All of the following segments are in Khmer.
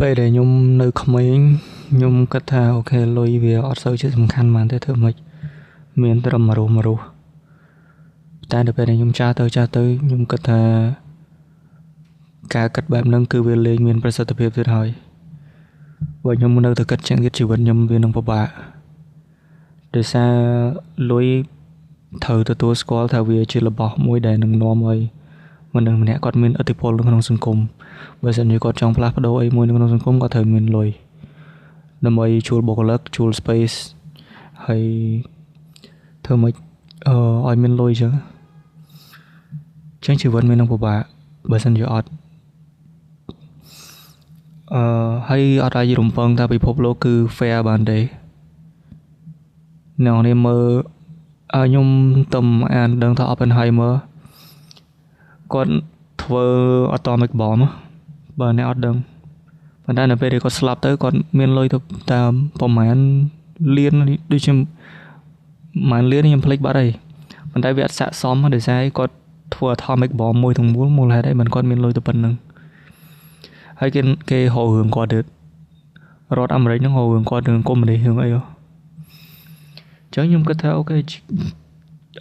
ពេលដែលខ្ញុំនៅក្មេងខ្ញុំគិតថា okay លុយវាអត់សូវជាសំខាន់ប៉ុន្មានទេធ្វើម៉េចមានត្រឹមមួយរស់មួយរស់តែដល់ពេលដែលខ្ញុំចាស់ទៅចាស់ទៅខ្ញុំគិតថាការគិតបែបហ្នឹងគឺវាលែងមានប្រសិទ្ធភាពទៀតហើយបើខ្ញុំនៅតែគិតចឹងទៀតជីវិតខ្ញុំវានឹងពិបាកដោយសារលុយត្រូវទទួលស្គាល់ថាវាជារបស់មួយដែលនឹងនាំឲ្យមនុស្សម្នាក់គាត់មានឥទ្ធិពលនៅក្នុងសង្គមបើសិនជាគាត់ចង់ផ្លាស់ប្ដូរអីមួយនៅក្នុងសង្គមគាត់ត្រូវមានលុយដើម្បីជួលបុគ្គលិកជួល space ហើយធ្វើម៉េចអឺឲ្យមានលុយចឹងចឹងជីវិតមាននឹងពិបាកបើសិនជាអត់អឺហើយអត់អាចរំពឹងថាពិភពលោកគឺ fair បានទេអ្នកនេះមើលខ្ញុំទំអានដឹងថា Oppenheimer គាត់ធ្វើ atomic bomb បើអ្នកអត់ដឹងប៉ុន្តែនៅពេលដែលគាត់ស្លាប់ទៅគាត់មានលុយទៅតាមប្រហែលលានដូចជាប្រហែលលានខ្ញុំភ្លេចបាត់ហើយប៉ុន្តែវាអត់ស័ក្តិសមដោយសារគាត់ធ្វើ atomic bomb មួយទាំងមូលមូលហេតុអីមិនគាត់មានលុយទៅប៉ុណ្្នឹងហើយគេគេរករឿងគាត់ទៀតរដ្ឋអាមេរិកហ្នឹងរករឿងគាត់រឿងកុម្មុយនីសរឿងអីហ៎ចឹងខ្ញុំគិតថា okay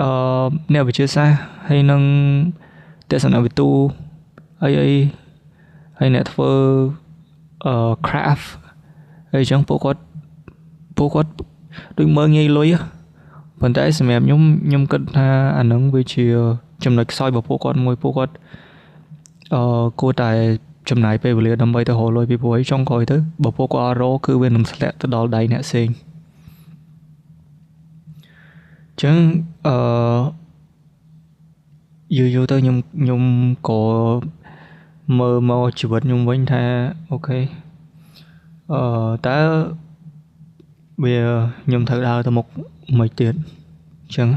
អឺអ្នកវិទ្យាសាស្ត្រហើយនឹងទស្សនវិទូអីអីហើយអ្នកធ្វើអឺ craft ហើយអញ្ចឹងពួកគាត់ពួកគាត់ដូចមើលងាយលុយប៉ុន្តែសម្រាប់ខ្ញុំខ្ញុំគិតថាអាហ្នឹងវាជាចំណុចខ្សោយរបស់ពួកគាត់មួយពួកគាត់អឺគួរតែចំណាយពេលវេលាដើម្បីទៅរកលុយពីព្រោះអីចុងក្រោយទៅបើពួកគាត់អត់រកគឺវានឹងធ្លាក់ទៅដល់ដៃអ្នកផ្សេងចឹងអឺយូរយូរទៅខ្ញុំខ្ញុំក៏មើលមកជីវិតខ្ញុំវិញថា okay អឺតើវាខ្ញុំត្រូវដើរទៅមុខមិនទៀតអញ្ចឹង